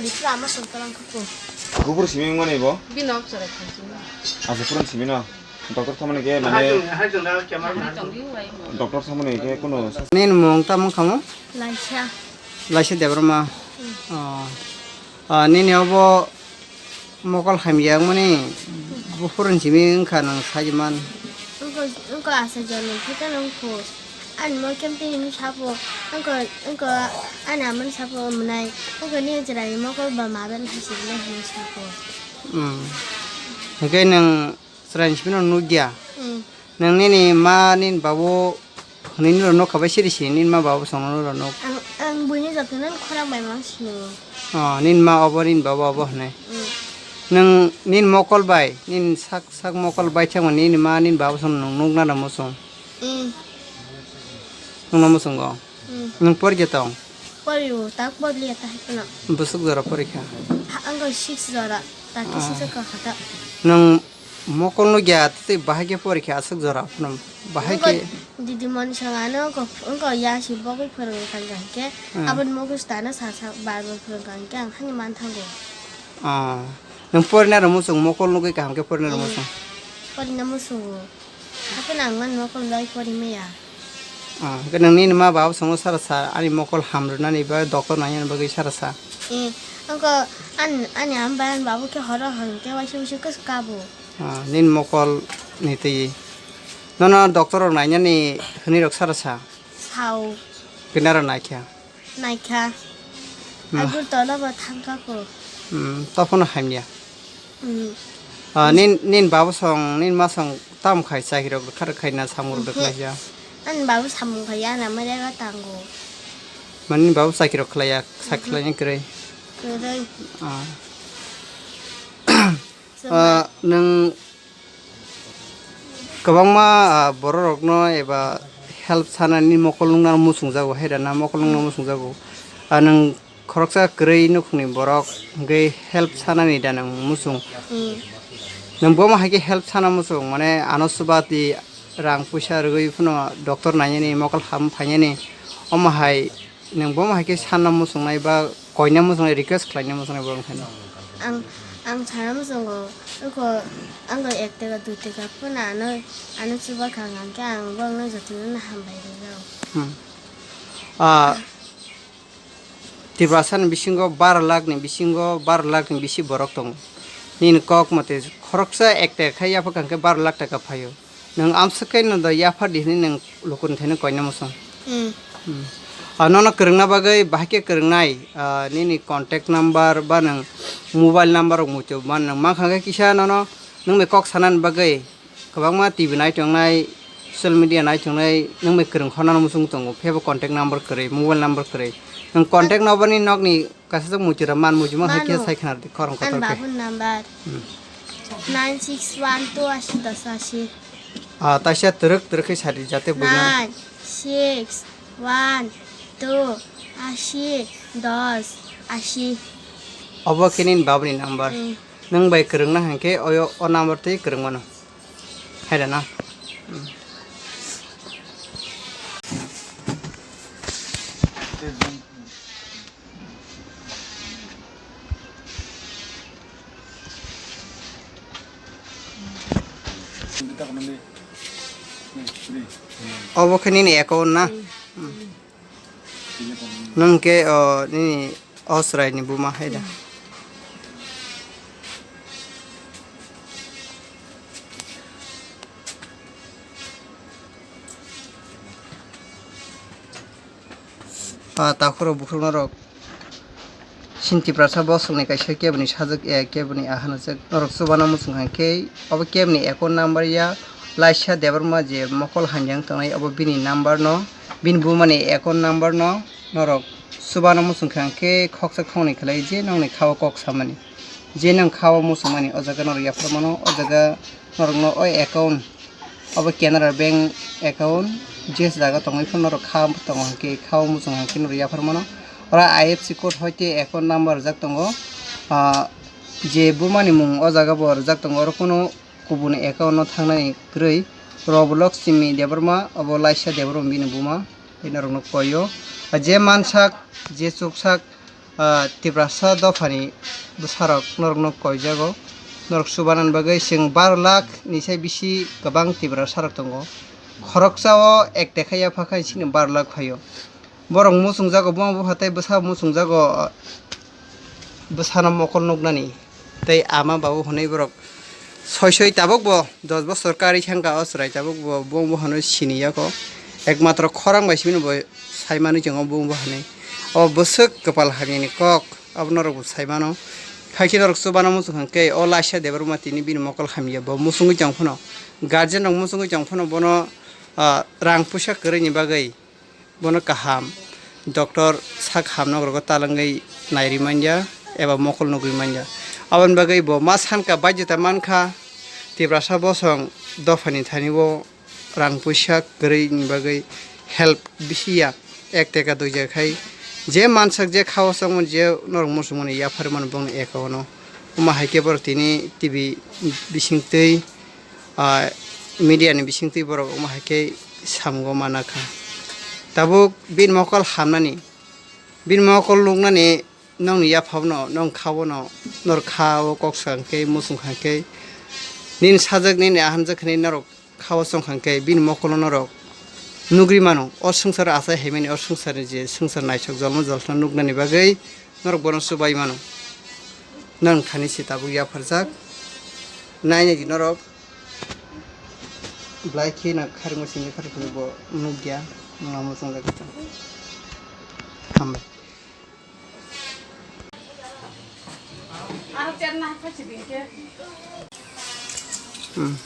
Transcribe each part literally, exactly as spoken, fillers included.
Bipra ama song talang khupo. Gubur simi wngmani bo? Bino chwrai khansini. Asa puran simi no? Doctor thamani khe mane doctor thamani khe kuno sa- Nini mung tamo wngkha mo? Laisa. Laisa Debbarma. Hmm. Oh. Ah, nini obo mokol hamya wngmani buphurun simi wngkha nwng saiman. Wngkha, wngkha asa jani khe tano wngkha. Ani mokol tei hini sapo, wngkha, wngkha ani amani sapo mwnai. Wngkha ni chwrai mokol ba maben hachirle hini sapo. Hmm. Hwnkhe nwng Chwraini simi no nukya. Hmm. Nwng nini ma nini babu hwnwi nini rok nukha bai siri si nini ma babu songno nini rok nuk. Ang, ang buini jotono khorang bai mang sini. Oh, nini ma obo nini babu obo hwnwi. Hmm. Nwng nini mokol bai, nini sak sak mokol bai thangma nini ma nini babu songno nwng nukna na muchung. Hmm. Nwngno muchungo. Hmm. Nwng porikhe tong? Poriwo, tak porliya ta hai kheno. Bwswk jora porikha? Ha, ang six jora, tak khe six ka hata. Nwng mokol no gya tei bahai khe porikha aswk jora phano bahai khe. Didi moni song ano ko, ko ya si bogwi phwrwng kha hwnkhe, hmm, aboni mokol stana sa sa bar bar phwrwng kha hwnkhe ang hani man thango. Ah, nwng porina rw muchung mokol nugwi kaham khe porina rw muchung. Porina muchungo. Hapheno ang mani mokol bai pori maya. Ah, hwnkhe nwng nini ma babu songno sara sa, ani mokol hamrwnani ba doctor nainani bagwi sara sa. Eh, wngkha an-, ani ama bai ani babu khe horo hor hwnkhe waisa waisa khe kabo. Ah, nini mokol ni twi. Nono doctor rok nainani hwnwi rok sara sa. Sao. Kinaro naikha. Naikha. Hmm. Agur tola bo thangkha ko. Hmm, tophano hamya. Hmm. Ah, nin, nin babu song, nin ma song tam khai chakirok rwkha rwkhaina samung rwkha khlaija. Ani babu samung khai ya na mare ga tango. Mani babu chakirok khlaiya, sak khlaina kwrwi. Kwrwi. Ah. Ah, nwng Kwbangma, ah, bororokno eba help sanani mokol nukna muchungjago, hai da na mokol nukna muchungjago. Ah, nwng khoroksa kwrwi nukhungni borok hwnkhe help sanani da nwng muchung? Hmm. Nwng bomo hai khe help sana muchung, mane ano chuba twi rang puisa rwgwi phano doctor nainani, mokol ham phainani, omo hai Nwng bomo hai khe sanna muchungnai ba koina muchungnai request khlaina muchungnai borok wngkha. Ang, ang sana muchungo, oko, ang ek teka dui teka phano ano, ano chuba kha hwnkhe ang borokno jotono hambai rwjago. Hmm. Ah, Tiprasa ni bisingo bar lakh ni bisingo bar lakh ni bisi borok tongo. Nini kok mate khoroksa ek teka khai yapha kha hwnkhe bar lakh taka phaio. Nwng amswk khe no da yapha di hwnwi nwng lukuni thaino koina muchung. Hmm. Hmm. Ah, nono kwrwngna bagwi bahai khe kwrwngnai, ah, nini contact number ba nwng mobile number rok muitu man nwng mankha khe kisa nono nwng bai kok sanani bagwi kwbangma T V nai tongnai, social media nai tongnai, nwng bai kwrwng khorna muchung tongo, phiyaba contact number kwrwi, mobile number kwrwi. Nwng contact number ni nokni Kaisa jok muitu rok man muitu ma hai khe sai khna rwdi khorang kotor khe. Ani babuni number. Hmm. Nine six one two ashi dos ashi. Ah, taisa twrwk twrwk khe sadi jate buino. Nine six one two ashi dos ashi. Obo khe nini babuni number. Hmm. Nwng bai kwrwngna hwnkhe oyo o number twi kwrwng mano. Hai da na. Hmm. Obo khe nini account na? Hmm. Nwng khe, o, nini o chwraini buma hai da? Ah, takhurok bukhuk norok. Sini Tiprasa bosongni kaisa keboni sajwk, eh, keboni ahano jwk norok chubana muchung hai khe, obo keboni account number ya Laisa Debbarma je mokol hamya wng tongnai, obo bini number no, bini bumani account number no norok chubana muchung kha hwnkhe khoksa khoknwi khlai je nokni kha o kok samani. Je nwng kha o muchungmani, o jaga norok yaphar mano, o jaga norokno o account, obo Canara Bank account, je jaga tongwi phano norok kha tongo hwnkhe, kha o muchung hwnkhe norok yaphar mano. Oro I F S C code hoite account number rijak tongo, ah, je bumani mung o jaga bo rijak tongo, oro kunu kubuni account no thangnani kwrwi. Roblox Simi Debbarma, obo Laisa Debbarma bini buma, tei norokno koi o. Je mansak, je chuksak, Ah, Tiprasa dophani bwsarok norokno koijago. Norok chubanani bagwi chwng baro lakh ni sai bisi kwbang Tiprasarok tongo. Khoroksao ek tekha yapha khai chini baro lakh phaio. Borok muchungjago, buma bupha tei bwsa muchungjago, ah, bwsano mokol nuknani. Tei ama babu hwnwi borok soi soi tabuk bo dos bosor karwi thangkha o chwrai, tabuk bo buma buphano sini yago. Ekmatro khorang bai simi bo sai manwi chwngo buma buphani. O bwswk kwpal hamyani kok, abo norok bo sai mano. Hakhe norok chubana muchung hwnkhe o Lasia Debbarma tini bini mokol hamya, bo muchungwi tong phano, guardian rok muchungwi tong phano bono, ah, rang puisa kwrwini bagwi bono kaham doctor sak ham nok rogo talangwi nairwi manya eba mokol nugwi manya. Aboni bagwi bo ma sanka baidota mankha, Tiprasa bosong dophani thani o rang puisa kwrwini bagwi help bisi ya, ek teka dui teka khai je mansak je khao chongmani je norok muchungmani yapharwi mano bongni account o. Omo hai khe borok tini T V bisingtwi, ah, media ni bisingtwi borok omo hai khe samungo mana kha. Tabuk bini mokol hamnani, bini mokol nuknani nokni yaphano, nok kha-o no, nor kha-o kok sa khe, muchung kha khe, nini sajak, nini ahamjak hinwi norok kha-o chong kha khe, bini mokolo norok nugri mano. O swngcharo achai haimani, o swngcharni je swngchar naithok jolma jolthano nuknani bagwi norok bono chubai mano. Nang thani se tabuk yapharjak. Nainai di norok. Belai khe na kharmo simi kharmo bo nukya. Nang muchung jagwi tong. Hambai. Hmm.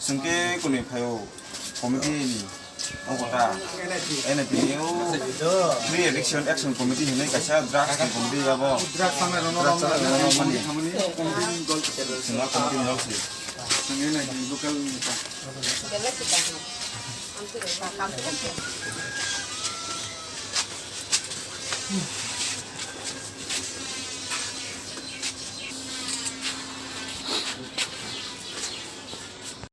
Chwng khe kwnwi phaio committee ni, o kota, N P O, Pre Eviction Action Committee hinwi kaisa drugs ni committee abo. Drugs chana rwno mani. Chwng a committee ni nok se. Local neta.